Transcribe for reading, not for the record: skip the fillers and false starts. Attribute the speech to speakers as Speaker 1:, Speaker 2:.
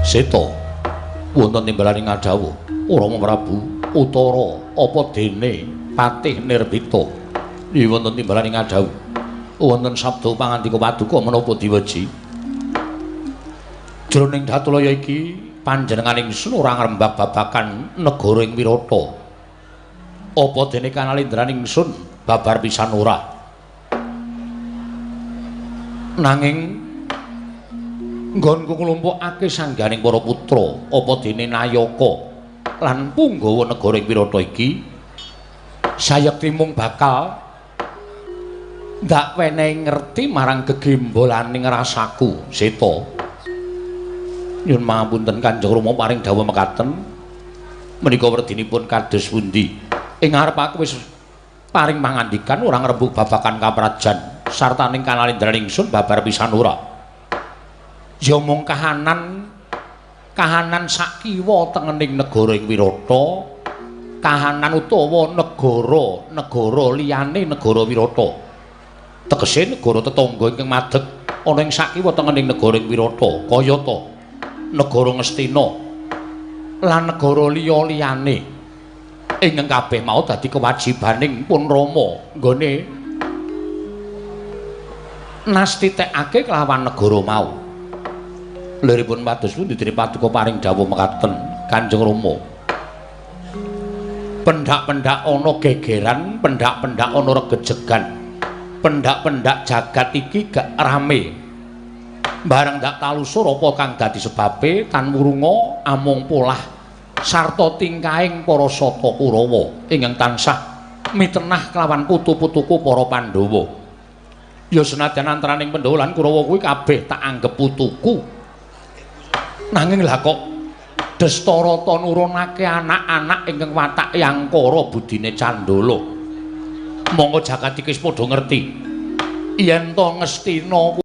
Speaker 1: Seta wonten timbalaning ngadhawuh Rama Prabu Utara apa dene Patih Nirbita wonten timbalaning ngadhawuh wonten sabda pangandika paduka menapa diweji jroning Datulaya iki panjenengan ingsun ora ngrembak babagan negara ing Wirata apa dene kanalindran ingsun babar pisan ora nanging nggonku nglumpukake sangganing para putra apa dene nayaka lan punggawa negara ing Wirata iki sayekti mung bakal ndak wenehi ngerti marang gegembolaning rasaku. Seta nyuwun pangapunten Kanjeng Rama paring dawuh mekaten menika werdinipun kados pundi ing ngarep aku wis paring pangandikan ora ngrembug babagan kaprajan sartaning kanalindran ingsun babar pisan ora ya mung kahanan sakiwa tengening negara ing Wirata kahanan utawa negara-negara liyane negara Wirata tegese negara tetangga ingkang madeg ana ing sakiwa tengening negara ing Wirata kayata negara Ngastina lan negara liya-liyane ingkang kabeh mau dadi kewajibaning pun Rama nggone nastitekake kelawan negara mau. Liripun pados pundi dene paduka paring dawuh mekaten Kanjeng Rama. Pendak-pendak ana gegeran, pendak-pendak ana regejegan, pendak-pendak jagat iki gak rame. Bareng ndak talusur apa kang dadi sebabe tan wurunga amung polah sarta tingkahing para sata Kurawa ingkang tansah mitenah kelawan putu-putuku para Pandhawa. Ya senajan antaraning Pandhawa lan Kurawa kuwi kabeh tak anggep putuku. Nanging lah kok Destarata nurunake anak-anak ingkang watake angkara budine candala. Monggo jagat iki wis padha ngerti yen to Ngastina